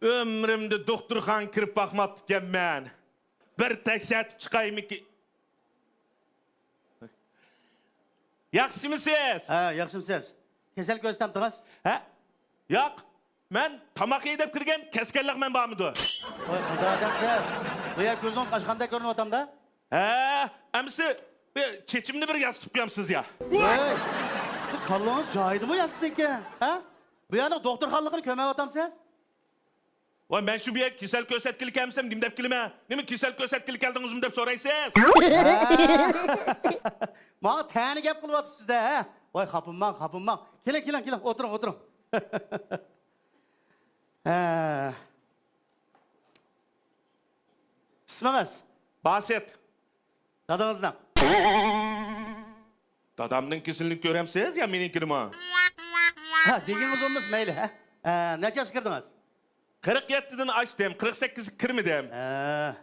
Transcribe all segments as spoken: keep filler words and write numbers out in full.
ئۆمرۈمدە دوختۇرخانىغا كىرىپ باقماپتىكەنمەن. بىر تەكشۈرتۈپ چىقايمىكىن؟ ياخشىمۇسىز؟ ھە، ياخشىمۇسىز؟ كېسەل كۆرسىتەمتىڭىز؟ ھە؟ ياق. مەن تاماق يەي دەپ كىرگەن، كەسكەنلىك مەن بارمىدۇ؟ ۋاي، خۇدا ئادەمسىز. بۇ يەر كۆزىڭىز ئاچقاندەك كۆرۈنۈۋاتامدا؟ ھە، ئەمىسە، بىر چېچىمنى بىر ياسىتىپ قويامسىز يا؟ ۋاي، بۇ كاللىڭىز جايىدىمۇ يا سىزنىڭكى؟ ھە؟ بۇ يەرنىڭ دوختۇرخانىلىقىنى كۆرمەيۋاتامسىز؟ ۋاي، مەن شۇ بۇ يەرگە كېسەل كۆرسەتكىلى كەلمىسەم، نېمە دەپ كېلىمەن؟ نېمە، كېسەل كۆرسەتكىلى كەلدىڭىزمۇ دەپ سورايسىز؟ ھە. ماڭا تەنە گەپ قىلىۋاتىپسىز-دە، ھە؟ ۋاي، خاپىماڭ، خاپىماڭ. كېلىڭ، كېلىڭ، كېلىڭ، ئولتۇرۇڭ، ئولتۇرۇڭ. ھە. ئىسمىڭىز؟ باسىت. دادىڭىزنىڭ؟ دادامنىڭ كېسىلىنى كۆرەمسىز يا مېنىڭكىنىمۇ؟ ھە، دېگىنىڭىز بولمىسا مەيلى، ھە. ئە، نەچچە ياشقا كىردىڭىز؟ قىرىق يەتتىدىن ئاشتىم، قىرىق سەككىزگە كىرمىدىم. ھە،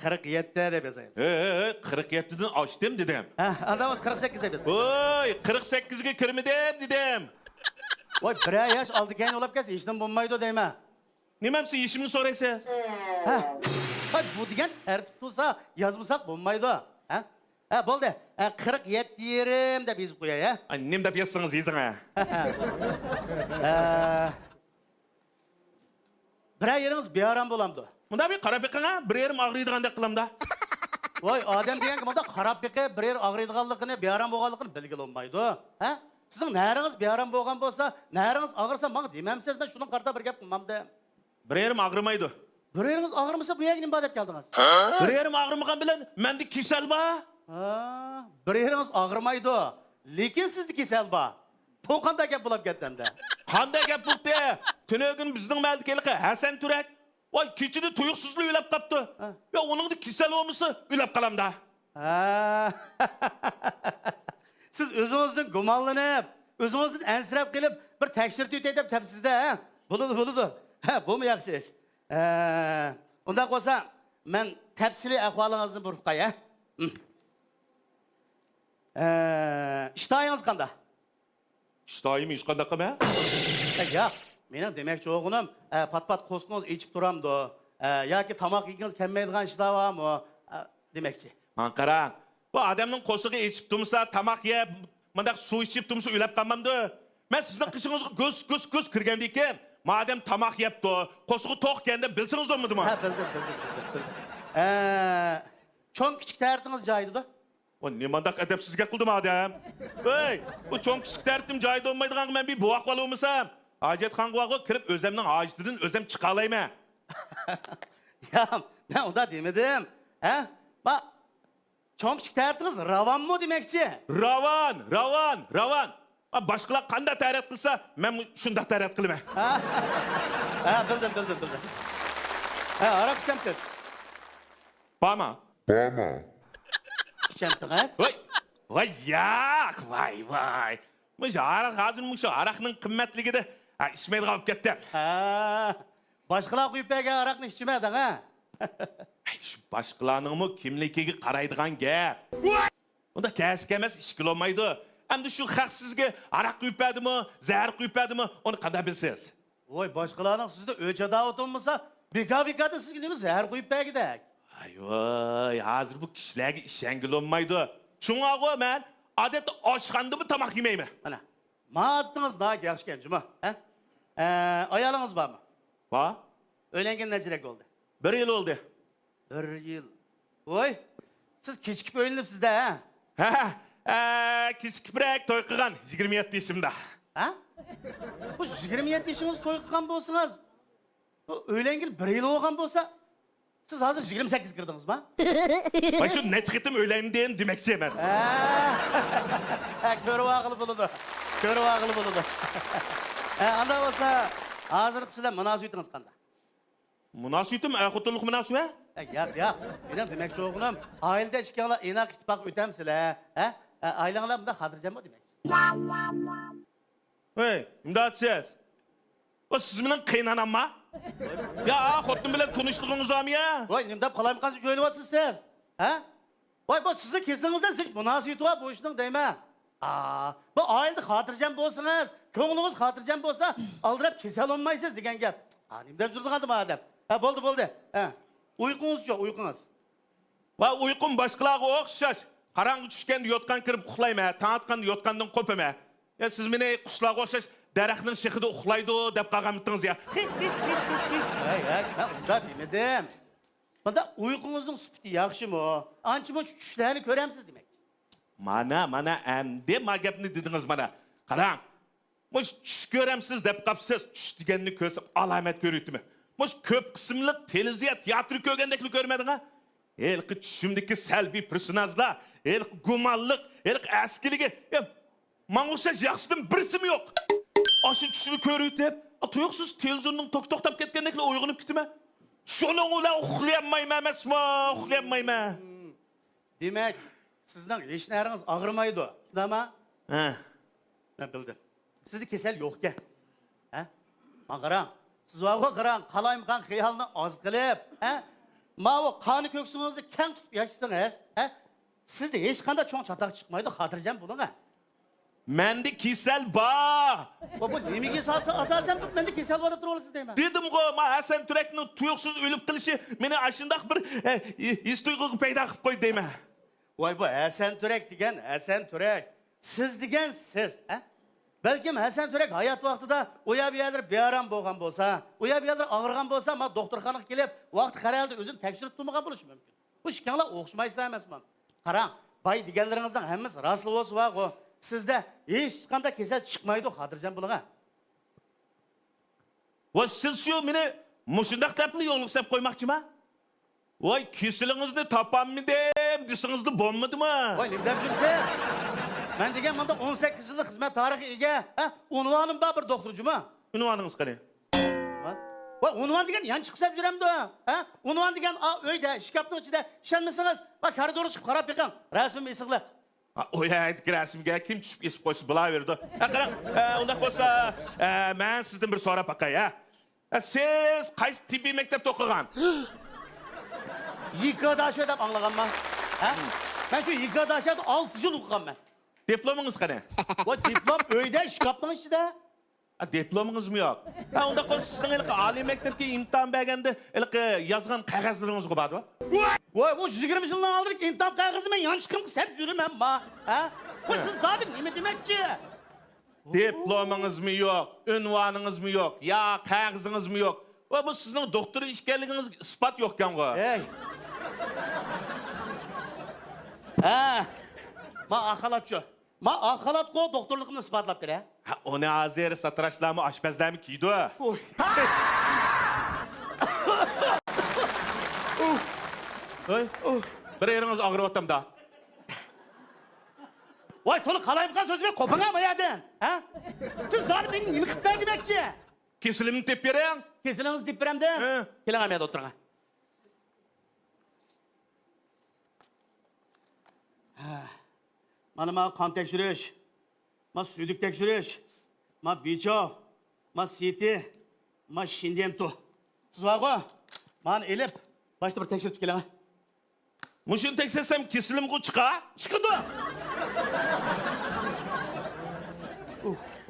قىرىق يەتتە دەپ يازايمىز. ھە، ھە، ھە، قىرىق يەتتىدىن ئاشتىم دېدىم. ھە، ئاندا بولسا قىرىق سەككىز دەپ يازايمىز. ۋوي، قىرىق سەككىزگە كىرمىدىم دېدىم. ۋاي، بىرەر ياش ئالدى كەينى بولاپ كەتسە ھېچنېمە بولمايدۇ دەيمەن. نېمەمسە يېشىمنى سورايسىز؟ ھە؟ ۋاي، بۇ دېگەن تەرتىپ تۇرسا يازمىساق بولمايدۇ. ھە؟ ھە، بولدى. ھە، قىرىق يەتتە يېرىم دەپ يېزىپ قوياي، ھە؟ ئاي، نېمە دەپ يازسىڭىز يېزىڭ، ھە. ھە. بىرەر يېرىڭىز بىئارام بولامدۇ؟ مۇنداق بىر قاراپ بېقىڭ، ھە؟ بىر يېرىم ئاغرىيدىغاندەك قىلامدا. ۋاي، ئادەم دېگەنگە مۇنداق قاراپ بېقىپ، بىر يېرى ئاغرىيدىغانلىقىنى، بىئارام بولغانلىقىنى بىلگىلى بولمايدۇ. ھە؟ سىزنىڭ نەرىڭىز بىئارام بولغان بولسا، نەرىڭىز ئاغرىسا ماڭا دېمەمسىز، مەن شۇنىڭغا قارىتا بىر گەپ قىلمامدىم. بىر يېرىم ئاغرىمايدۇ. بىر يېرىڭىز ئاغرىمىسا بۇ يەرگە نېمە بار دەپ كەلدىڭىز؟ بىر يېرىم ئاغرىمىغان بىلەن مەندە كېسەل بار. ھا، بىر يېرىڭىز ئاغرىمايدۇ، لېكىن سىزدە كېسەل بار. بۇ قانداق گەپ بولاپ كەتتى ئەمدى؟ قانداق گەپ بولدى؟ تۈنۈگۈن بىزنىڭ مەھەللىدىكى ھېلىقى ھەسەن تۈرەك، ۋاي، كېچىدە تۇيۇقسىزلا ئۆلۈپ قاپتۇ. ھە. يا، ئۇنىڭدا كېسەل بولمىسا ئۆلۈپ قالامدا. ھە. سىز ئۆزىڭىزدىن گۇمانلىنىپ، ئۆزىڭىزدىن ئەنسىرەپ قېلىپ، بىر تەكشۈرتۈۋېتەي دەپ كەپسىز-دە، ھە؟ بولىدۇ، بولىدۇ. ھە، بۇمۇ ياخشى ئىش. ھە، ئۇنداق بولسا، مەن تەپسىلىي ئەھۋالىڭىزنى بىر ئۇقاي، ھە؟ ھە. ھە، ئىشتىھايىڭىز قانداق؟ ئىشتىھايىم ھېچقانداق ئەمەس. ئە، ياق، مېنىڭ دېمەكچى بولغىنىم، ئە، پات-پات قورسىقىڭىز ئېچىپ تۇرامدۇ؟ ئە، ياكى تاماق يېگۈڭىز كەلمەيدىغان ئىشلار بارمۇ؟ ئە، دېمەكچى. ماڭا قاراڭ، بۇ ئادەمنىڭ قورسىقى ئېچىپ تۇرمىسا، تاماق يەپ، مۇنداق سۇ ئىچىپ تۇرمىسا ئۆلۈپ قالمامدۇ؟ مەن سىزنىڭ قېشىڭىزغا گۈس، گۈس، گۈس كىرگەندىن كېيىن، مادەم تاماق يەپتۇ، قورسىقى توق ئىكەن دەپ بىلسىڭىز بولمىدىمۇ؟ ھە، بىلدىم، بىلدىم، بىلدىم، بىلدىم. ئە، چوڭ كىچىك تەرىتىڭىز جايىدىدۇ؟ ئۇ نېمانداق ئەدەپسىز گەپ قىلدىم ئادەم؟ ھەي، بۇ چوڭ كىچىك تەرىتىم جايىدا بولمايدىغانغا مەن بىر بوۋاق بالا بولمىسام، ھاجەتخانىغا بارغۇ كىرىپ ئۆزەمنىڭ ھاجىتىدىن ئۆزەم چىقالايمەن. يا، مەن ئۇنداق دېمىدىم. ھە؟ ما، چوڭ كىچىك تەرىتىڭىز راۋانمۇ دېمەكچى؟ راۋان، راۋان، راۋان. ھە، باشقىلار قانداق تەرەت قىلسا، مەنمۇ شۇنداق تەرەت قىلىمەن. ھە؟ ھە، بىلدىم، بىلدىم، بىلدىم. ھە، ھاراق ئىچەمسىز؟ بارما؟ بارما؟ ئىچەمتىڭىز؟ ۋاي، ۋاي، ياق، ۋاي، ۋاي. مۇشۇ ھاراق، ھازىر مۇشۇ ھاراقنىڭ قىممەتلىكىدە، ھە، ئىچمەيدىغان بولۇپ كەتتىم. ھە، باشقىلار قۇيۇپ بەرگەن ھاراقنى ئىچىمەن دەڭ، ھە؟ ئەي، شۇ باشقىلارنىڭمۇ كىملىكىگە قارايدىغان گەپ. ئۇنداق كەسكە ئەمەس ئىچكىلى بولمايدۇ. ئەمدى شۇ خەق سىزگە ھاراق قۇيۇپ بەردىمۇ، زەھەر قۇيۇپ بەردىمۇ، ئۇنى قانداق بىلىسىز؟ ۋاي، باشقىلارنىڭ سىزدە ئۆچ-ئاداۋىتى بولمىسا، بىكار-بىكاردىن سىزگە نېمە زەھەر قۇيۇپ بەرگۈدەك؟ ھاي ۋاي، ھازىر بۇ كىشىلەرگە ئىشەنگىلى بولمايدۇ. شۇڭاغۇ مەن ئادەتتە ئاشخانىدىمۇ تاماق يېمەيمەن. مانا، ما ئادىتىڭىز ناھايىتى ياخشىكەن جۇمۇ، ھە؟ ئە، ئايالىڭىز بارمۇ؟ بار. ئۆيلەنگىلى نەچچە يىل بولدى؟ بىر يىل بولدى. بىر يىل. ۋوي، سىز كېچىكىپ ئۆيلىنىپسىز-دە، ھە؟ ھە، ھە، كېچىكىپرەك توي قىلغان، يىگىرمە يەتتە يېشىمدا. ھە؟ بۇ يىگىرمە يەتتە يېشىڭىزدا توي قىلغان بولسىڭىز، بۇ ئۆيلەنگىلى بىر يىل بولغان بولسا، سىز ھازىر يىگىرمە سەككىزگە كىردىڭىزما؟ ۋاي، شۇ نەچچە قېتىم ئۆيلەندىم دېمەكچى مەن. ھە. ھە، كۆرۈۋالغىلى بولىدۇ. كۆرۈۋالغىلى بولىدۇ. ھە، ئانداق بولسا، ھازىرقى سىلەر مۇناسىۋىتىڭىز قانداق؟ مۇناسىۋىتىم ئەر-خوتۇنلۇق مۇناسىۋەت؟ ئە، ياق، ياق. مېنىڭ دېمەكچى بولغىنىم، ئائىلىدە ئىككىڭلار ئىناق ئىتتىپاق ئۆتەمسىلەر، ھە؟ ئە، ئائىلەڭلار مۇنداق خاتىرجەممۇ دېمەكچى. ھەي، ئىمدادسىز. ئۇ سىز مېنىڭ قېيىنئانامما؟ يا، خوتۇن بىلەن تونۇشلۇقىڭىز بارمۇ يا؟ ۋاي، نېمە دەپ قالايمىقانسىز ئۆيلىۋاتىسىز سىز؟ ھە؟ ۋاي، بۇ سىزنىڭ كېسىلىڭىز بىلەن زىچ مۇناسىۋىتى بار بۇ ئىشنىڭ دەيمەن. ئا، بۇ ئائىلىدە خاتىرجەم بولسىڭىز، كۆڭلىڭىز خاتىرجەم بولسا، ئالدىراپ كېسەل بولمايسىز دېگەن گەپ. ھا، نېمە دەپ يۈرىدىغاندىم ئادەم؟ ھە، بولدى، بولدى. ھە. ئۇيقۇڭىزچۇ، ئۇيقۇڭىز؟ ۋاي، ئۇيقۇم باشقىلارغا ئوخشاش. قاراڭغۇ چۈشكەندە يوتقان كىرىپ ئۇخلايمەن، تاڭ ئاتقاندا يوتقاندىن قوپىمەن. يا سىز مېنى قۇشلارغا ئوخشاش دەرەخنىڭ شېخىدا ئۇخلايدۇ دەپ قالغانمىتىڭىز يا؟ ھەي، ھەي، مەن ئۇنداق دېمىدىم. مۇنداق ئۇيقۇڭىزنىڭ سۈپىتى ياخشىمۇ؟ ئانچە-مۇنچە چۈشلەرنى كۆرەمسىز دېمەكچى. مانا، مانا، ئەمدى ما گەپنى دېدىڭىز مانا. قاراڭ، مۇشۇ چۈش كۆرەمسىز دەپ قاپسىز، چۈش دېگەننى كۆرسەم ئالامەت كۆرۈۋېتىمەن. مۇشۇ كۆپ قىسىملىق تېلېۋىزىيە تىياتىرى كۆرگەندەكلا كۆرمەيدىغان. ھېلىقى چۈشۈمدىكى سەلبىي پېرسوناژلار، ھېلىقى گۇمانلىق، ھېلىقى ئەسكىلىكى. يا، ماڭا ئوخشاش ياخشىدىن بىرسىمۇ يوق. ئاشۇ چۈشنى كۆرۈۋېتىپ، ئا، تۇيۇقسىز تېلېۋىزورنىڭ توكى توختاپ كەتكەندەكلا ئويغىنىپ كېتىمەن. شۇنىڭ بىلەن ئۇخلىيالمايمەن ئەمەسمۇ، ئۇخلىيالمايمەن. دېمەك، سىزنىڭ ھېچ نەرىڭىز ئاغرىمايدۇ، شۇنداقمۇ؟ ھە. مەن بىلدىم. سىزدە كېسەل يوقكەن. ھە؟ ماڭا قاراڭ. سىز بارغۇ، قاراڭ، قالايمىقان خىيالنى ئاز قىلىپ، ھە؟ ماۋۇ قارنى كۆكسىڭىزنى كەڭ تۇتۇپ ياشىسىڭىز، ھە؟ سىزدە ھېچقانداق چوڭ چاتاق چىقمايدۇ، خاتىرجەم بولۇڭ، ھە؟ مەندە كېسەل بار. بۇ، بۇ نېمىگە ئاساسەن، ئاساسەن بۇ مەندە كېسەل بار دەپ تۇرۇۋالىسىز دەيمەن. دېدىمغۇ، ما ھەسەن تۈرەكنىڭ تۇيۇقسىز ئۆلۈپ قېلىشى مېنى ئاشۇنداق بىر، ئە، ھېس تۇيغۇغا پەيدا قىلىپ قويدى دەيمەن. ۋاي، بۇ ھەسەن تۈرەك دېگەن ھەسەن تۈرەك. سىز دېگەن سىز، ھە؟ بەلكىم ھەسەن تۈرەك ھايات ۋاقتىدا ئۇ يەر بۇ يەرلىرى بىئارام بولغان بولسا، ئۇ يەر بۇ يەرلىرى ئاغرىغان بولسا، ما دوختۇرخانىغا كېلىپ، ۋاقتى خەرەلدە ئۆزىنى تەكشۈرتۈپ تۇرمىغان بولۇشى مۇمكىن. بۇ ئىككىڭلار ئوخشىمايسىلەر ئەمەسمۇ؟ قاراڭ، باي دېگەنلىرىڭىزنىڭ ھەممىسى راسلا بولسا بارغۇ، سىزدە ھېچقانداق كېسەل چىقمايدۇ، خاتىرجەم بولۇڭ، ھە. ۋە سىز شۇ مېنى مۇشۇنداق دەپلا يولغا سەپ قويماقچىما؟ ۋاي، كېسىلىڭىزنى تاپالمىدىم دېسىڭىزلا بولمىدىمۇ؟ ۋاي، نېمە دەپ يۈرسىز؟ مەن دېگەن مۇنداق ئون سەككىز يىللىق خىزمەت تارىخى ئىگە، ھە، ئۇنۋانىم بار بىر دوختۇر جۇمۇ. ئۇنۋانىڭىز قېنى؟ ۋاي، ئۇنۋان دېگەن يانچۇق سەپ يۈرەمدۇ؟ ھە؟ ئۇنۋان دېگەن، ئا، ئۆيدە، شكاپنىڭ ئىچىدە، ئىشەنمىسىڭىز، ۋاي، كارىدورغا چىقىپ قاراپ بېقىڭ، رەسىمىم ئېسىقلىق. ئا، ئۇ يەردىكى رەسىمگە كىم چۈشۈپ ئېسىپ قويسا بولاۋېرىدۇ. ھە، قاراڭ، ئە، ئۇنداق بولسا، ئە، مەن سىزدىن بىر سوراپ باقاي، ھە؟ ئە، سىز قايسى تېببىي مەكتەپتە ئوقۇغان؟ يىكىداشۆ دەپ ئاڭلىغانما؟ ھە؟ مەن شۇ يىكىداشۆدە ئالتە يىل ئوقۇغانمەن. دىپلومىڭىز قېنى؟ ۋاي، دىپلوم ئۆيدە، شكاپنىڭ ئىچىدە. ئا، دىپلومىڭىزمۇ يوق؟ ھە، ئۇنداق بولسا سىزنىڭ ھېلىقى ئالىي مەكتەپكە ئىمتىھان بەرگەندە ھېلىقى يازغان قەغەزلىرىڭىزغۇ باردۇ. ۋاي، بۇ يىگىرمە يىلنىڭ ئالدىدىكى ئىمتىھان قەغىزىنى مەن يانچۇقۇمغا سەپ يۈرىمەنما؟ ھە؟ بۇ سىز زادى نېمە دېمەكچى؟ دىپلومىڭىزمۇ يوق، ئۇنۋانىڭىزمۇ يوق، يا قەغىزىڭىزمۇ يوق. ۋە بۇ سىزنىڭ دوختۇر ئىكەنلىكىڭىزگە ئىسپات يوقكەنغۇ. ھەي. ھە. ما ئاق خالاتچۇ. ما ئاق خالاتقۇ دوختۇرلۇقۇمنى ئىسپاتلاپ بېرە. ھە، ئۇنى ھازىر ساتىراشلارمۇ، ئاشپەزلەرمۇ كىيىدۇ. ئۇي. ھوي. بىر يېرىڭىز ئاغرىۋاتامدا. ۋاي، تولا قالايمىقان سۆزلىمەي قوپۇڭا ما يەردىن. ھە؟ سىز زادى مېنى نېمە قىلىپ بەر دېمەكچى؟ كېسىلىمنى تېپىپ بېرىڭ. كېسىلىڭىزنى تېپىپ بېرەمدە؟ ھە. كېلىڭ، ئەمدى ئولتۇرۇڭ. ھە. مانا ما قان تەكشۈرۈش، ما سۈيدۈك تەكشۈرۈش، ما بىچاۋ، ما سىتى، ما شىندىيەنتۇ. سىز بارغۇ، مانى ئېلىپ، باشتا بىر تەكشۈرتۈپ كېلىڭ. مۇشۇنى تەكشۈرسەم كېسىلىمغۇ چىقا؟ چىقىدۇ.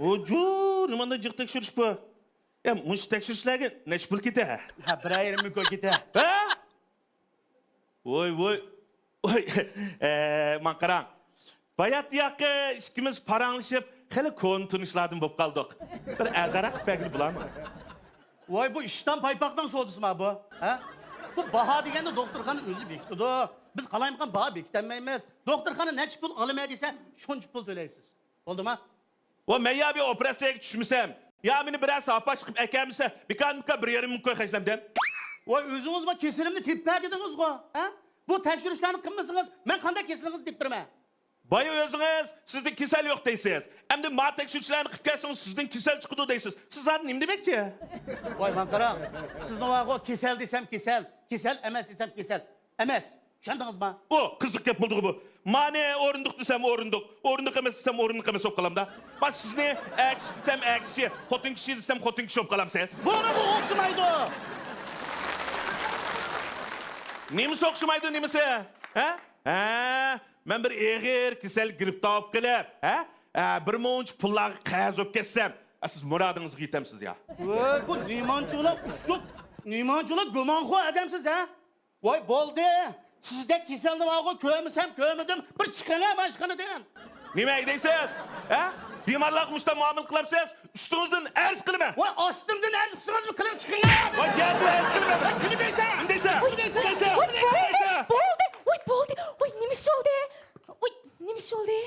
ئوجۇ، نېمانداق جىق تەكشۈرۈش بۇ؟ يا، مۇشۇ تەكشۈرۈشلەرگە نەچچە پۇل كېتە؟ ھە، بىرەر يېرىم مىڭ كوي كېتە. ھە؟ ۋوي، ۋوي. ۋوي، ئە، ماڭا قاراڭ. باياتياقى ئىككىمىز پاراڭلىشىپ، خېلى كونا تونۇشلاردىن بولۇپ قالدۇق. بىر ئەرزانراق قىلىپ بەرگىلى بولامۇ؟ ۋاي، بۇ ئىشتان پايپاقنىڭ سودىسىما بۇ؟ ھە؟ بۇ باھا دېگەننى دوختۇرخانا ئۆزى بېكىتىدۇ. بىز قالايمىقان باھا بېكىتەلمەيمىز. دوختۇرخانا نەچچە پۇل ئالىمەن دېسە، شۇنچە پۇل تۆلەيسىز. بولدىما؟ ۋا مەن يا بىر ئوپېراتسىيەگە چۈشمىسەم، يا مېنى بىرەرسى ئاپاش قىلىپ ئەكەلمىسە، بىكار-بىكار بىر يېرىم مىڭ كوي خەجلەمدىم. ۋاي، ئۆزىڭىزمۇ كېسىلىمنى تېپىپ بەر دېدىڭىزغۇ، ھە؟ بۇ تەكشۈرۈشلەرنى قىلمىسىڭىز، مەن قانداق كېسىلىڭىزنى تېپىپ بېرىمەن؟ بايا ئۆزىڭىز سىزدە كېسەل يوق دەيسىز. ئەمدى ما تەكشۈرۈشلەرنى قىلىپ كەلسىڭىز، سىزدىن كېسەل چىقىدۇ دەيسىز. سىز زادى نېمە دېمەكچى؟ ۋاي، ماڭا قاراڭ. سىزنىڭ بارغۇ، كېسەل دېسەم كېسەل، كېسەل ئەمەس دېسەم كېسەل. ئەمەس. چۈشەندىڭىزما؟ ئۇ قىزىق گەپ بولدىغۇ بۇ. مانى ئورۇندۇق دېسەم ئورۇندۇق، ئورۇندۇق ئەمەس دېسەم ئورۇندۇق ئەمەس بولۇپ قالامدا. ما سىزنى ئەر كىشى دېسەم ئەر كىشى، خوتۇن كىشى دېسەم خوتۇن كىشى بولۇپ قالامسىز. بۇنىڭغا ئوخشىمايدۇ. نېمىسى ئوخشىمايدۇ، نېمىسى؟ ھە؟ ھە؟ مەن بىر ئېغىر كېسەل گىرىپتار بولۇپ قېلىپ، ھە؟ ھە، بىر مۇنچە پۇللارغا قەرز بولۇپ كەتسەم، سىز مۇرادىڭىزغا يېتەمسىز يا؟ ۋاي، بۇ نېمانچىلا ئۇششۇق، نېمانچىلا گۇمانخور ئادەمسىز، ھە؟ ۋاي، بولدى. سىزدەك كېسەلنى بارغۇ، كۆرمىسەم كۆرمىدىم، بىر چىقىڭە مانا ئىشخانىدىن. نېمە ھەيدەيسىز؟ ھە؟ بىمارلارغا مۇشۇنداق مۇئامىلە قىلامسىز؟ ئۈستىڭىزدىن ئەرز قىلىمەن. ۋاي، ئاستىمدىن ئەرز قىلسىڭىزمۇ قىلىڭ، چىقىڭە. ۋاي، يەردىن ئەرز قىلىمەن. ۋاي، نېمە دەيسەن؟ نېمە دەيسەن؟ نېمە دەيسەن؟ ۋاي، بولدى، بولدى. ۋاي، نېمە ئىش بولدى؟ ۋاي، نېمە ئىش بولدى؟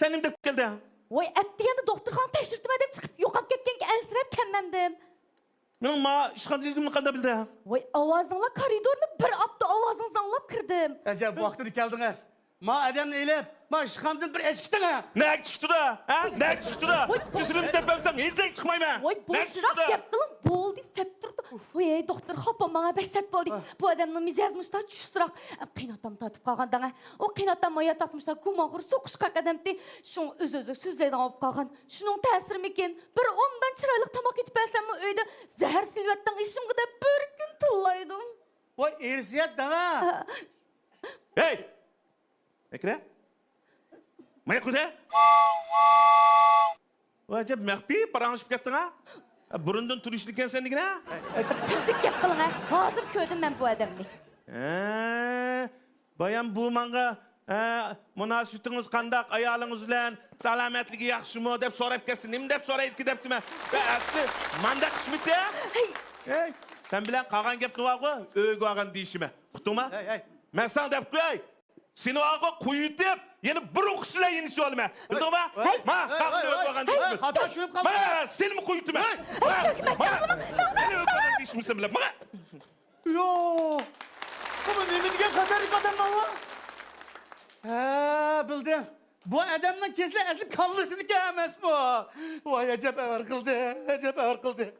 سەن نېمە دەپ كەلدىڭ؟ ۋاي، ئەتىگەندە دوختۇرخانىغا تەكشۈرتىمەن دەپ چىقىپ يوقاپ كەتكەنكەن، ئەنسىرەپ كەلمەمدىم. مېنىڭ ما ئىشخانىدىكىنىمنى قانداق بىلدىڭ؟ ۋاي، ئاۋازىڭلار كورىدورنى بىر ئاپتۇ، ئاۋازىڭىزنى ئاڭلاپ كىردىم. ئەجەب ۋاقتىدا كەلدىڭىز. ما ئادەمنى ئېلىپ، ما ئىشخانىدىن بىر ئەسكىتىڭ، ھە؟ نەگە چىقتۇدا، ھە؟ نەگە چىقتۇدا؟ ۋاي، چىسىلىمنى تېپەمسەن، ھېچ جايغا چىقمايمەن. ۋاي، نەگە بوشراق چىقتۇدا؟ گەپ قىلىڭ، بولدى، سەت تۇرۇپتۇ. ۋاي، دوختۇر، خاپا، ماڭا بەك سەت بولدى. ھە. بۇ ئادەمنىڭ مىجەزى مۇشتا چۈشسىراق. قېيىنئاتام تارتىپ قالغان دەڭە. ئۇ قېيىنئاتام ما ياتاقتا مۇشتا گۇمانخور سوقۇشقاق ئادەمتى. شۇڭا ئۆز-ئۆزىگە سۆزلەيدىغان بولۇپ قالغان. شۇنىڭ تەسىرىمىكىن، بىر ئومدان چىرايلىق تاماق ئېتىپ بەرسەممۇ ئۆيدە زەھەر سېلىۋەتتىڭ ئېشىمغا دەپ بىر كۈن تىللايدۇ. ۋاي، ئىرسىيەت دەڭە. ھە. ھەي! ئەكرەم؟ مايا قۇدە؟ ۋاي، ئەجەب مەخپىي پاراڭلىشىپ كەتتىڭ ھە؟ بۇرۇندىن تونۇشلۇق ئىكەنسەن دېگىنە؟ تۈزۈك گەپ قىلىڭە. ھازىر كۆردۈم مەن بۇ ئادەمنى. ھە، بايام بۇ ماڭا، ھە، مۇناسىۋىتىڭىز قانداق، ئايالىڭىز بىلەن سالامەتلىكى ياخشىمۇ دەپ سوراپ كەتسە، نېمە دەپ سورايدىكى دەپتىمەن. ۋە ئەسلى مانداق ئىشمىتى؟ ھەي! ھەي، سەن بىلەن قالغان گەپنى بارغۇ، ئۆيگە بارغان دېيىشىمەن. ئۇقتۇڭما؟ ھەي، ھەي. مەن ساڭا دەپ قوياي. سېنى ئارقا قويۇۋېتىپ، يەنە بۇرۇنقىسى بىلەن يېنىشىۋالىمەن. بىلدىڭما؟ ھەي! ما، ھەي، قاغىنى ھەي، ئۆلتۈرگەن ھەي، دېيىشىمىز. خاتا چۈشۈنۈپ قالدىڭ. ما، سېنىمۇ قويۇۋېتىمەن. ھەي! ما، ھەي، ما، سېنى ئۆلتۈرگەن دېيىشىمىز سەن بىلەن. ما. يوق. بۇ نېمە دېگەن خەتەرلىك ئادەم بۇ؟ ھە، بىلدىم. بۇ ئادەمنىڭ كېسىلى ئەسلى كاللىسىدىكى ئەمەسمۇ؟ ۋاي، ئەجەب ئەۋەر قىلدى، ئەجەب ئەۋەر قىلدى.